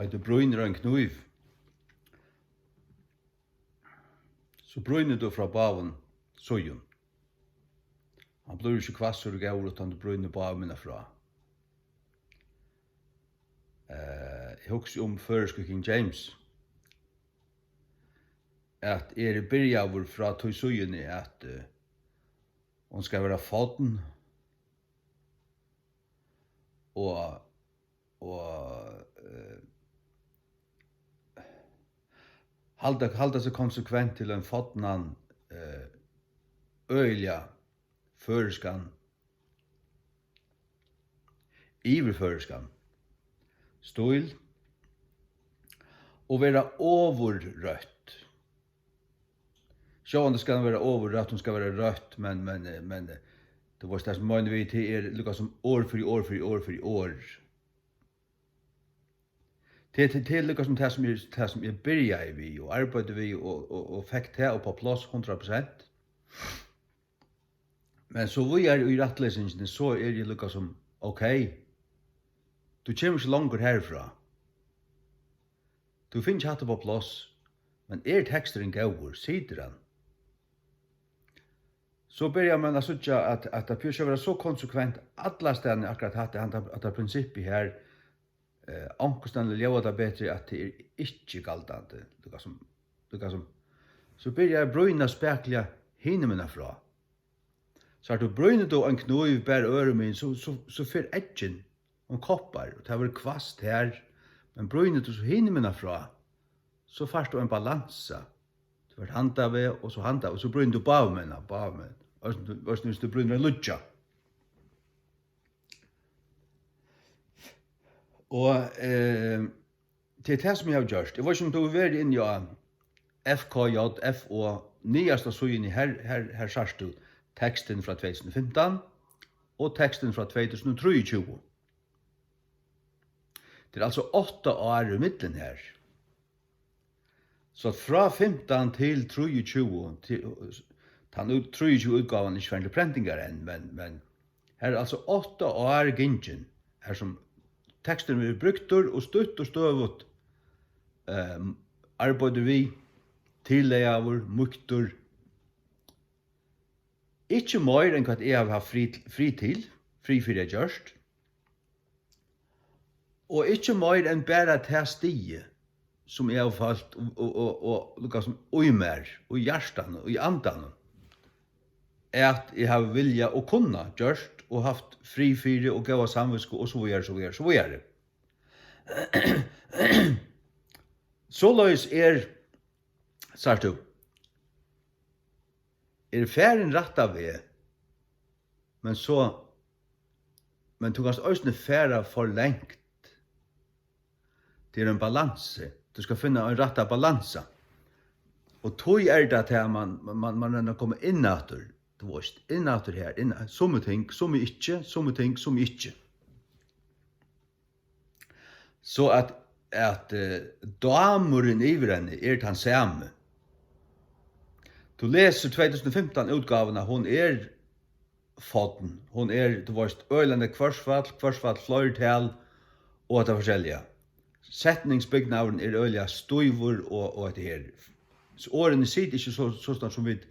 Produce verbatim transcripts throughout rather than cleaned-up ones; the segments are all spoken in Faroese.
Tá tú brýnir ein knív, so brýnir tú frá báðum síðum. Hann blívur ikki hvassur og góður, uttan tú brýnir báðar mínar frá. Eh, eg hugsi um føroysku King James, at eg eri byrjaður frá tí síðuni, at, eh, hon skal vera forn og, og, eh, halda, halda seg konsekvent til ein fornan, eh, øgiliga føroyskan, yvirføroyskan stíl og vera ovurrøtt. Sjálvandi skal hon vera ovurrøtt, hon skal vera røtt, men, men, eh, men, eh, tú veist, tað sum eg meini við, tað er líka sum orð fyri orð fyri orð fyri orð. Tað, tað, tað er líka sum tað sum eg, tað sum eg byrjaði við og arbeiddi við og, og, og fekk tað upp á pláss hundrað prosent. Men so víðari í rættlesingini, so eri eg líka sum, ok, tú kemur ikki longur herfrá. Tú hevur fingið hatta upp á pláss, men er teksturin góður? Situr hann? So byrjar mann at síggja, at, at tað fer at vera so konsekvent allastaðni, akkurát hatta, hatta, hatta prinsippið her, eh, onkustaðni ljóðar tað betri, at tað er ikki galdandi, líka sum, líka sum, so byrjar at brýna spakuliga hinumegin frá. Sært tú, brýnir tú ein knív bara øðrumegin, so, so, so fer eggin, hon koppar, og tað verður hvasst har, men brýnir tú so hinumegin frá, so fært tú ein balansa. Tú fært handan veg, og so handan, og so brýnir tú báðar megin, báðar megin. Veitst tú, veitst tú, viss tú brýnir ein líggja. Og, eh, tað er tað, sum eg havi gjørt. Eg veit ikki, um tú hevur verið inni á F K J, F O, niðasta síðuni, her, her, her sært tú tekstin frá tvey túsund og fimtan og tekstin frá tvey túsund og trýogtjúgu. Tað er altso átta ár ímillum her. So frá fimtan til trýogtjúgu, til, tann út-, trýogtjúgu útgávan er ikki farin til prentingar enn, men, men her er altso átta ár gingin, har sum teksturin verður brúktur og støtt og støðugt, ehm, arbeiðir við, tillagaður, mýktur. Ikki meir enn hvat eg havi havt frið, frið til, frið fyri at gjørt. Og ikki meir enn bara tað stigið, sum eg havi følt og, og, og, og líka sum í mær, í hjartanum, í andanum, at eg havi viljað og kunnað gjørt og havt frið fyri og góða samvitsku og so víðari, so víðari, so víðari. Soleiðis er, sært tú, er farin rætta veg, men so, men tú kanst eisini fara for langt. Tað er ein balansi. Tú skal finna ein rætta balansa. Og tí er tað, at man, man, man roynir at koma inn aftur, tú veist, inn aftur her, inn, summi ting, summi ikki, summi ting, summi ikki. So at, at, eh, dámurin yvir henni er tann sami. Tú lesur tvey túsund og fimtan útgávuna, hon er forn, hon er, tú veist, øgiliga nógv hvørsfall, hvørsfall fleirtal og hetta forskelliga. Setningsbygnaðurin er øgiliga stívur og, og hetta her. So orðini sita ikki so, so sum vit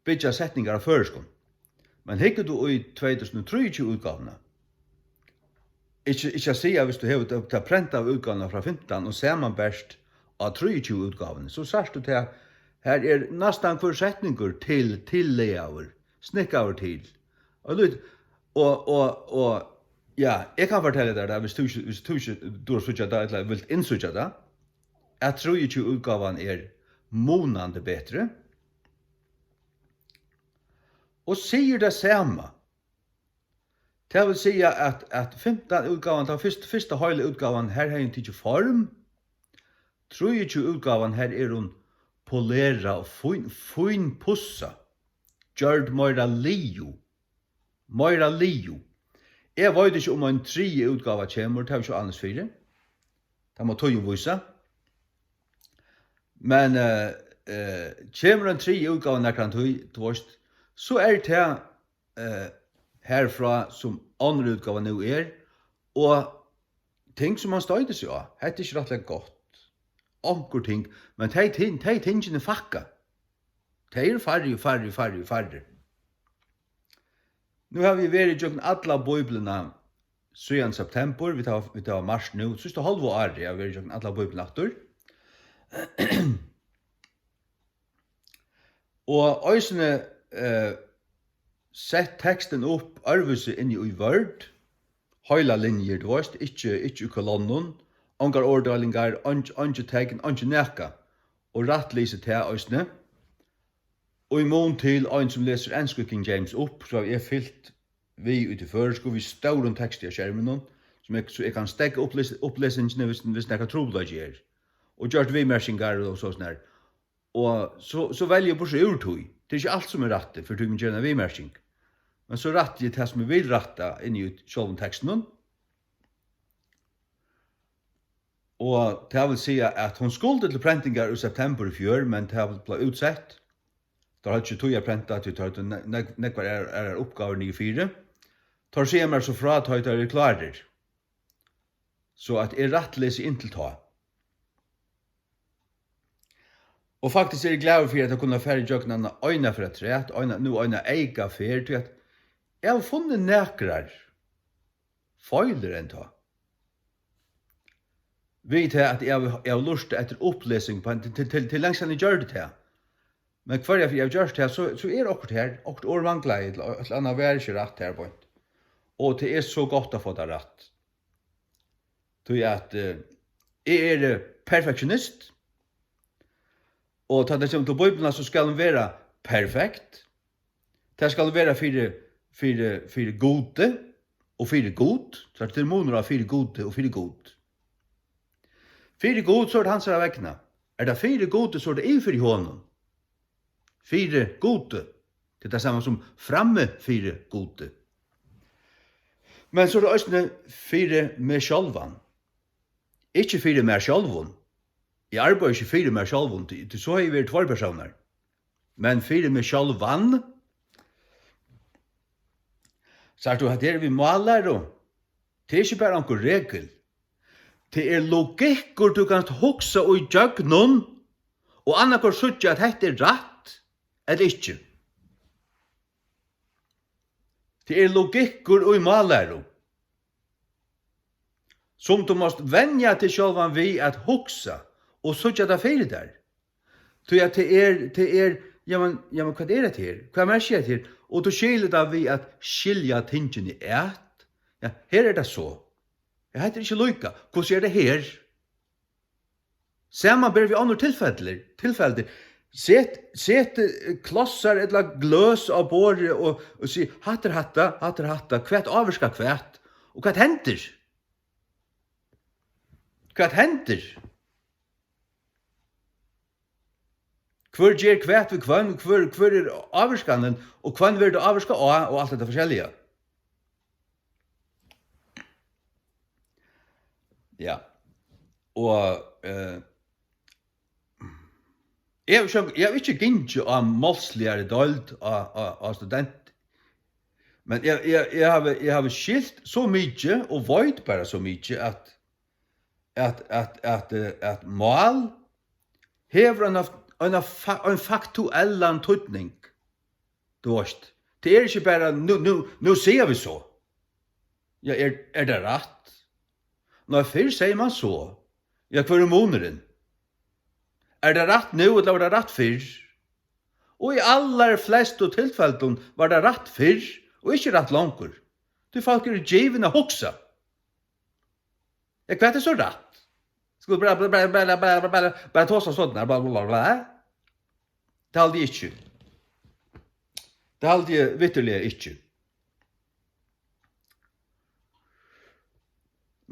byggja setningar á føroyskum. Men hyggur tú í tvey túsund og trýogtjúgu útgávuna, ikki, ikki at siga, viss tú hevur ta, ta prentaðu útgávuna frá fimtan og samanbert á trýogtjúgu útgávuni, so sært tú tað, har er næstan hvør setningur til, tillagaður, snikkaður til. Og lut-, og, og, og, ja, eg kann fortelja tær tað, viss tú ikki, viss tú ikki dugir at síggja tað, ella vilt innsíggja tað, at trýogtjúgu útgávan er munandi betri. Og sigur tað sama. Tað vil siga, at, at fimtan útgávan, tann fyrst-, fyrsta heila útgávan, har hevði hon tikið form. Trýogtjúgu útgávan, har er hon polerað og fín, fínpussað, gjørd meira liðug, meira liðug. Eg veit ikki, um ein triðja útgáva kemur, tað havi eg ikki ánilsi fyri. Tað má tíðin vísa. Men, eh, eh, kemur ein triðja útgáva nakrantíð, tú veist, so er tað, eh, harfrá, sum onnur útgáva nú er, og ting, sum mann stoytir seg á. Hetta er ikki rættiliga gott. Onkur ting, men tey ting, tey tingini fækka. Tey eru færri og færri og færri og færri. Nú hava vit verið ígjøgnum alla Bíbliuna síðan septembur. Vit hava, vit hava mars nú. Síðsta hálva árið hava vit verið ígjøgnum alla Bíbliuna aftur. Og eisini, eh, sett tekstin upp øðrvísi inni í Word. Heilar linjur, tú veist, ikki, ikki í kolonnum. Ongar orðdeilingar, eingi, eingi tekn, eingi nakað. Og rættlisið tað eisini. Og í mun til ein sum lesur ensku King James upp, so havi eg fylgt við í tí føroysku við stórum teksti á skerminum, sum eg, so eg kann steðga upples-, upplesingini, viss, viss nakar trupulleiki er, og gjørt viðmerkingar og so, sovorðið. Og so, so velji eg burtur úr tí. Tað er ikki alt sum er rætt, fyri tí man ger eina viðmerking. Men so rætti eg tað sum eg vil rætta inni í sjálvum tekstinum. Og tað vil siga, at hon skuldi til prentingar í septembur í fjør, men tað bleiv útsett. Teir høvdu ikki tíð at prenta, tí teir høvdu ne-, nógv-, nógvar aðrar, aðrar uppgávur niðurfyri. Teir siga mær so frá, tá ið teir eru klárir. So at eg rættlesi inntil tá. Og faktiskt eri eg glaður fyri, at eg kundi fara ígjøgnum hana eina ferð afturat, eina, nú eina eyka ferð, tí at eg havi funnið nakrar feilir enntá. Við tað, at eg havi, eg havi lurtað eftir upplesing, til, til, til, til lengst enn eg gjørdi tað. Men hvørja ferð eg havi gjørt tað, so, so er okkurt her, okkurt orð manglaði, ella eitt ella annað var ikki rætt her beint. Og tað er so gott at fáa tað rætt. Tí at, eh, eg eri perfektionist, og tá tað kemur til Bíbliuna, so skal hon vera perfekt. Tað skal vera fyri, fyri, fyri Gudi og fyri Gud. So tað er munur á fyri Gudi og fyri Gud. Fyri Gud, so er tað hansara vegna. Er tað fyri Gudi, so er tað yvir fyri honum. Fyri Gudi. Tað er tað sama sum frammi fyri Gudi. Men so er tað eisini fyri meg sjálvan. Ikki fyri mær sjálvum. Eg arbeiði ikki fyri mær sjálvum, tí, tí so hevði eg verið tveir persónar. Men fyri meg sjálvan. Sært tú, hetta her við mállæru? Tað er ikki bara onkur regul. Tað er logikkur, tú kanst hugsa í gjøgnum og annaðhvørt síggja, at hetta er rætt ella ikki. Tað er logikkur í mállæru, sum tú mást venja teg sjálvan við at hugsa og síggja tað fyri tær. Tí at tað er, tað er, jamen, jamen, hvat er hetta her? Hvat merkir hetta her? Og tú skilir tað við at skilja tingini at. Ja, her er tað so. Ja, hetta er ikki líka. Hvussu er tað her? Samanber við onnur tilfellir, tilfeldir. Set, set, eh, klossar ella gløs á borðið og, og sig, "Hatta er hatta, hatta er hatta. Hvat ávirkar hvat? Og hvat hendir? Hvat hendir?" Hvør ger hvat við hvønn, hvør, hvør er ávirkanin, og hvønn verður tað ávirkað á, og alt hetta forskelliga. Ja. Og, eh, eg havi sjálv, eg havi ikki gingið á málsligari deild á, á, á student, men eg, eg, eg havi, eg havi skilt so mikið og veit bara so mikið, at, at, at, at, eh, at mál hevur eina, eina fa-, ein faktuellan týdning. Tú veist, tað er ikki bara, nú, nú, nú siga vit so. Ja, er, er tað rætt? Nei, fyrr segði mann so. Ja, hvør er munurin? Er tað rætt nú, ella var tað rætt fyrr? Og í allar flestu tilfellum var tað rætt fyrr og ikki rætt longur. Tí fólk eru givin at hugsa. Ja, hvat er so rætt? Skulu bara, bara tosa sovorðið, bla, bla, bla, bla? Tað haldi eg ikki. Tað haldi eg vitterliga ikki.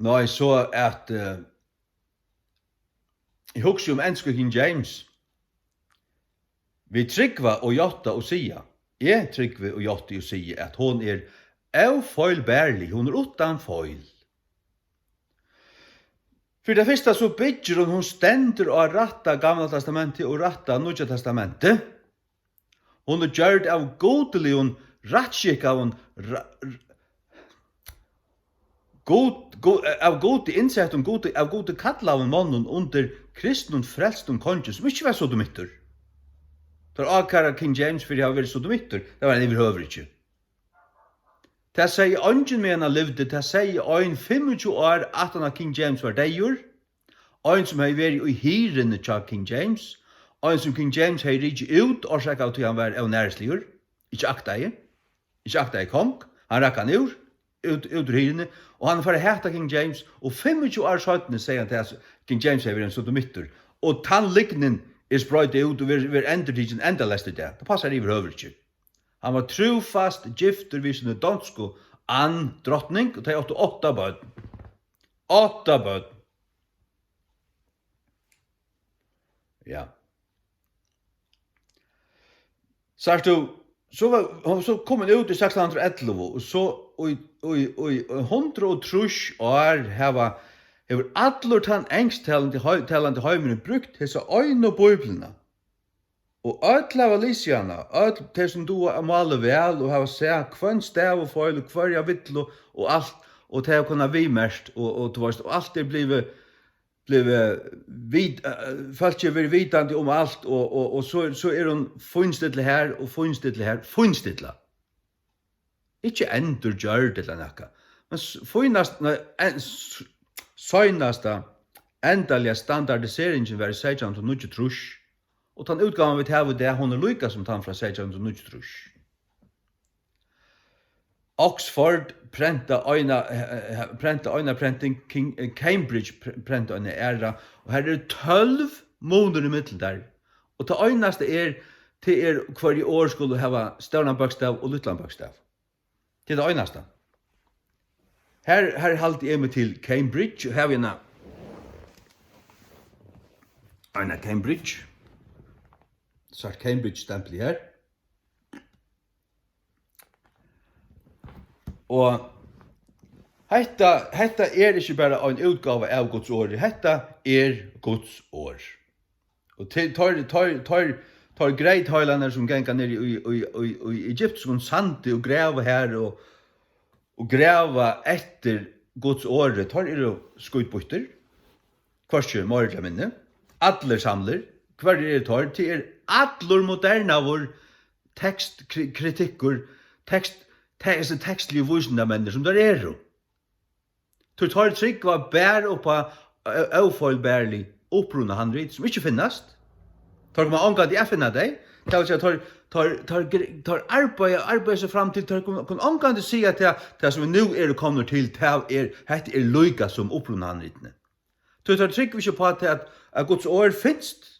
Nei, so at, eh, eg hugsi um ensku King James. Vit trúgva og játta og siga. Eg trúgvi og játti og sigi, at hon er ófeilbarlig, hon er uttan feil. Fyri tað fyrsta so byggir hon, hon stendur á rætta Gamla Testamentið og rætta Nýggja Testamentið. Hon er gjørd av guduligum, rættskikkaðum, ra-, r-, Gud, Gud, av Gudi innsettum, Gudi, av Gudi kallaðum monnum undir kristnum, frelstum kongi, sum ikki var sodomittur. Teir ákæra King James fyri at hava verið sodomittur. Tað var hann yvirhøvur ikki. Tað segði eingin, meðan hann livdi. Tað segði ein fimmogtjúgu ár aftan á King James var deyður. Ein, sum hevði verið í hirðini hjá King James. Ein, sum King James hevði rikið út, orsakað av tí hann var ónærisligur. Ikki aktaði. Ikki aktaði kong. Hann rakk hann úr, út, út úr hirðini. Og hann fór at hata King James. Og fimmogtjúgu ár seinni segði hann til, at King James hevði verið ein sodomittur. Og tann lygnin er sproytað út og verður, verður endurtikin endaleyst í dag. Tað passar yvirhøvur ikki. Hann var trúfast giftur við síni donsku Anne drotning, og tey áttu átta børn. Átta børn. Ja. Sært tú, so var, hon so kom hon út í sekstan hundrað og ellivu, og so í, í, í, í hundrað og trýss ár hava, hevur allur tann ensktalandi hei-, talandi heimurin brúkt hesa einu bíbliuna. Og øll hava lisið hana, øll tey, sum duga at mála væl og hava sæð hvønn stavifeil og hvørja villu og alt, og tey hava kunnað viðmerkt, og, og, tú veist, og alt er blivið, blivið vit-, eh, fólk er verið vitandi um alt, og, og, og so, so er hon fínstilla her og fínstilla her, fínstilla. Ikki endurgjørd ella nakað. Men s-, fínast-, nei, en-, s-, seinasta endaliga standardiseringin var í seytjan hundrað og níggjuogtrýss, og tann útgávan, vit hava í dag, hon er líka sum tann frá seytjan hundrað og níggjuogtrýss. Oxford prenta eina, eh, eh, prenta eina prenting, King-, eh, Cambridge pr-, prenta eina aðra, og har eru tólv munur ímillum tær. Og tað einasta er, tað er, hvørji orð skulu hava stóran bókstav og lítlan bókstav. Tað er tað einasta. Her, her haldi eg meg til Cambridge, og havi eina, eina Cambridge. Sært Cambridge-stemplið her. Og hetta, hetta er ikki bara ein útgáva av Guds orði, hetta er Guds orð. Og te-, teir, teir, teir, teir greytheilarnir, sum ganga niður í, í, í, í, í egyptiskum sandi og grava har og, og grava eftir Guds orði, teir eru skítbýttir, hvørki meira ella minni. Allir samlir. Hvørjir eru teir? Tað er allur modernaður tekst-, kri-, kritikkur, tekst-, te-, hesir tekstligu vísindamennir, sum teir eru. Tí teir trúgva bara upp á ó-, ófeilbarlig upprunahandrit, sum ikki finnast. Teir koma ongantíð at finna tey. Tað vil siga, teir, teir, teir gr-, teir arbeiða, arbeiða seg fram til, teir kunnu, kunnu ongantíð siga, at tað, tað, sum vit nú eru komnir til, tað er, hetta er líka sum upprunahandritini. Tí teir trúgva ikki upp á tað, at, at Guds orð finst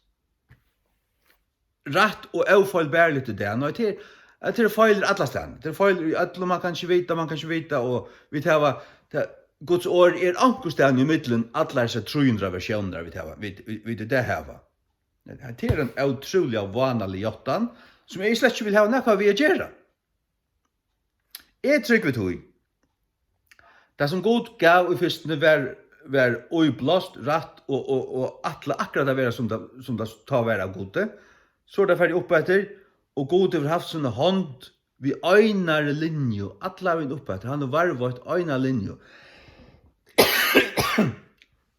rætt og ófeilbarligt í dag. Nei, tað er, at tað eru feilir allastaðni. Tað eru feilir í øllum, mann kann ikki vita, mann kann ikki vita, og vit hava, tað, Guds orð er onkustaðni í millum allar hesar trý hundrað versjónirnar, vit hava, vit, vit, vit í dag hava. Men tað er ein ótrúliga vánalig játtan, sum eg slett ikki vil hava nakað við at gera. Eg trúgvi tí. Tað, sum Gud gav í fyrstuni, var, var íblást, rætt og, og, og ætlað akkurát at vera, sum tað, sum tað tá var av Gudi. So er tað farið upp eftir, og Gud hevur havt sína hond við einari linju, allan vegin upp eftir. Hann hevur varðveitt eina linju.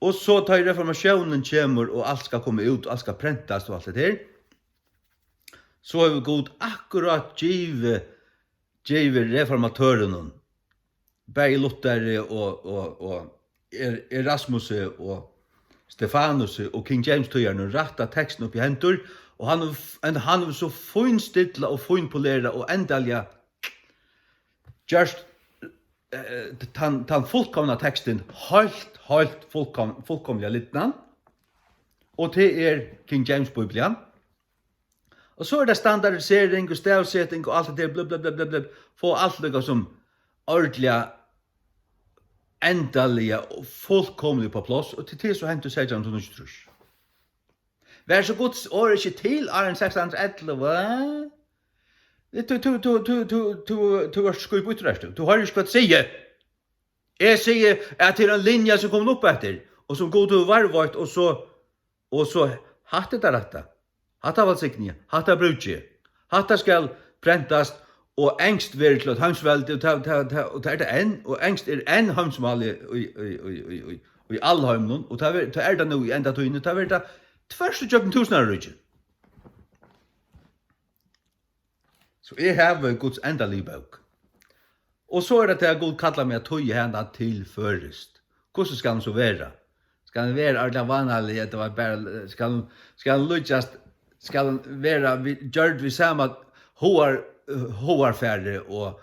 Og so, tá ið reformatiónin kemur, og alt skal koma út, alt skal prentast og alt hetta her, so hevur Gud akkurát givið, givið reformatørunum, bæði Lutheri og, og, og Er-, Erasmusi og Stefanusi og King James týðarunum, rætta tekstin upp í hendur, og hann hevur f-, en-, hann hevur so fínstillað og fínpolerað og endaliga gjørt, eh, tann, tann fullkomna tekstin heilt, heilt fullkom-, fullkomliga lidnan, og tað er King James Biblian. Og so er tað standardisering og stavseting og alt tað der, bla, bla, bla, bla, bla. Fáa alt líka sum ordiliga, endaliga og fullkomiliga upp á pláss, og til, til so hentu seytjan hundrað og níggjuogtrýss. Var so Guds orð ikki til áðrenn sekstan hundrað og ellivu? Tú, tú, tú ert skítbýttur, ert tú. Tú hoyrir ikki, hvat eg sigi. Eg sigi, at tað er ein linja, sum komin upp eftir, og sum Gud hevur varðveitt, og so, og so, hatta er tað rætta. Hatta vælsigni eg, hatta brúki eg. Hatta skal prentast og enskt verður til eitt heimsveldi, og tað, tað, tað, og tað er tað enn, og enskt er enn heimsmálið í, í, í, í, í, í alheiminum, og tað ver-, tað er tað nú í endatíðini, tað verður tað tvørst ígjøgnum túsundáraríkið. So eg havi Guds endaligu bók. Og so er tað tað, at Gud kallar meg at týða hana til føroyskt. Hvussu skal hon so vera? Skal hon vera ordiliga vánalig, ella var bara, skal hon, skal hon líkjast, skal hon vera við, gjørd við sama hugar-, hugarfari og,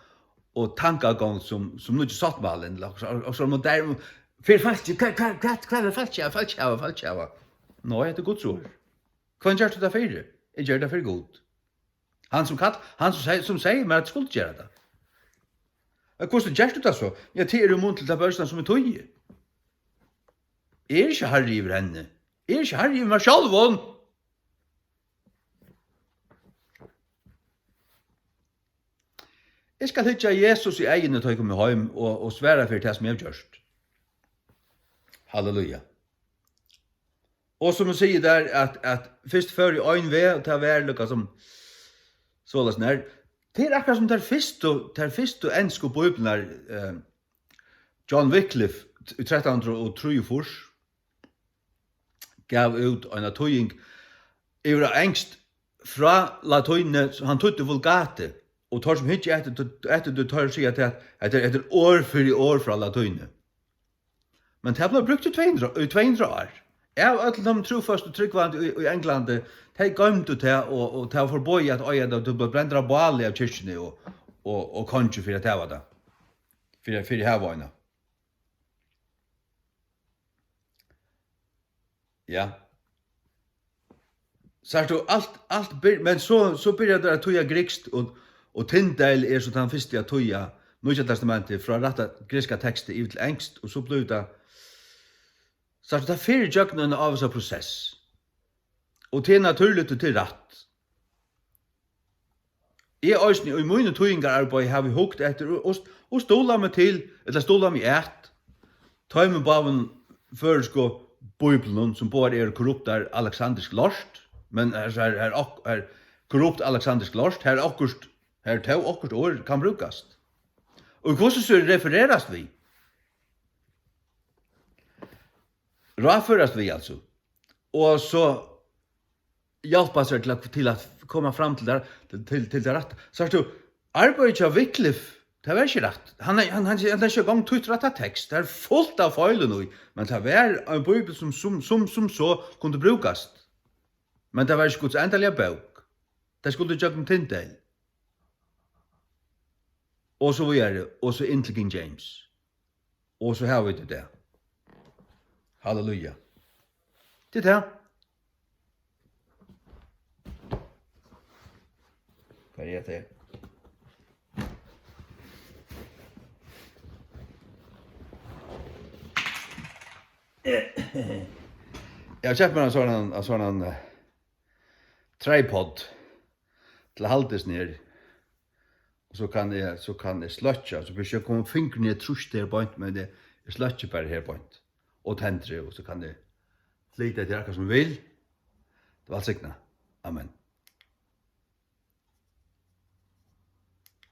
og tankagongd sum, sum nýggi sáttmálin, ella, og, og so modern, fyri fólki, hvat, hvat, hvat, hvat er fólki, fólki hava, fólki hava? Nei, hetta er Guds orð. Hvønn gert tú tað fyri? Eg geri tað fyri Gud. Hann sum kall-, hann sum seg-, sum segði mær, at eg skuldi gera tað. Og hvussu gert tú tað so? Ja, tað er í mun til ta bókina, sum eg týði. Eg eri ikki harri yvir henni. Eg eri ikki harri yvir mær sjálvum. Eg skal hyggja Jesus í eyguni, tá eg komi heim, og, og svara fyri tað, sum eg havi gjørt. Halleluja. Og sum eg sigi der, at, at fyrst fór eg ein veg, og tað var líka sum soleiðis nær. Tað er akkurát sum tær fyrstu, tær fyrstu ensku bíbliurnar, eh, John Wycliffe í trettan hundrað og trýogfýrs gav út eina týðing yvir á enskt frá latíni, so hann týddi Vulgate, og teir sum hyggja eftir, eftir, teir siga, at hetta er, hetta er orð fyri orð frá latíni. Men tað bleiv brúkt í tvey hundrað, í tvey hundrað ár. Av øllum teimum trúføstu trúgvandi í, í Onglandi, tey goymdu tað, og, og tað var forboðið at eiga tað, tað bleiv brendur á báli av kirkjuni og, og, og kongi fyri at hava tað. Fyri, fyri at hava eina. Ja. Sært tú, alt, alt byr-, men so, so byrjar tað at týða grikskt, og, og Tyndale er so tann fyrsti at týða Nýggja Testamentið frá rætta grikska teksti yvir til enskt, og so blívur tað, sært tú, tað fer ígjøgnum ein ávísan prosess. Og tað er natúrligt, og tað er rætt. Eg eisini í mínum týðingararbeiði havi hugt eftir og, og, og stuðlað meg til, ella stuðlað meg at, teimum báðum føroysku bíbliunum, sum báðar eru korruptar alexandrisk lort, men her, her, her, ok-, her, korrupt alexandrisk lort, her er okkurt, her er tó okkurt orð kann brúkast. Og hvussu so refererast við? Ráðførast við, altso. Og so hjálpa sær til at, til at koma fram til tað, til, til, til tað rætta. Sært tú, arbeiðið hjá Wycliffe, tað var ikki rætt. Hann, hann, hann, hann hevði ikki eingong týtt rætta tekst. Tað er fult av feilum í, men tað var ein bíbliur sum, sum, sum, sum so kundi brúkast. Men tað var ikki Guds endaliga bók. Tað skuldi gjøgnum Tyndale. Og so víðari, og so inn til King James. Og so hava vit tað. Halleluja. Tað er tað. Hvat er tað? Eg havi keypt mær ein sånn, ein sånn, eh, tripod til at halda hesum her. Og so kann eg, so kann eg sløkkja, so hvis eg komi fingurin í trýst her beint, men eg, eg sløkki bara her beint og tendri, og so kann eg flyta tað akkurát sum eg vil. Tað var alt signað. Amen.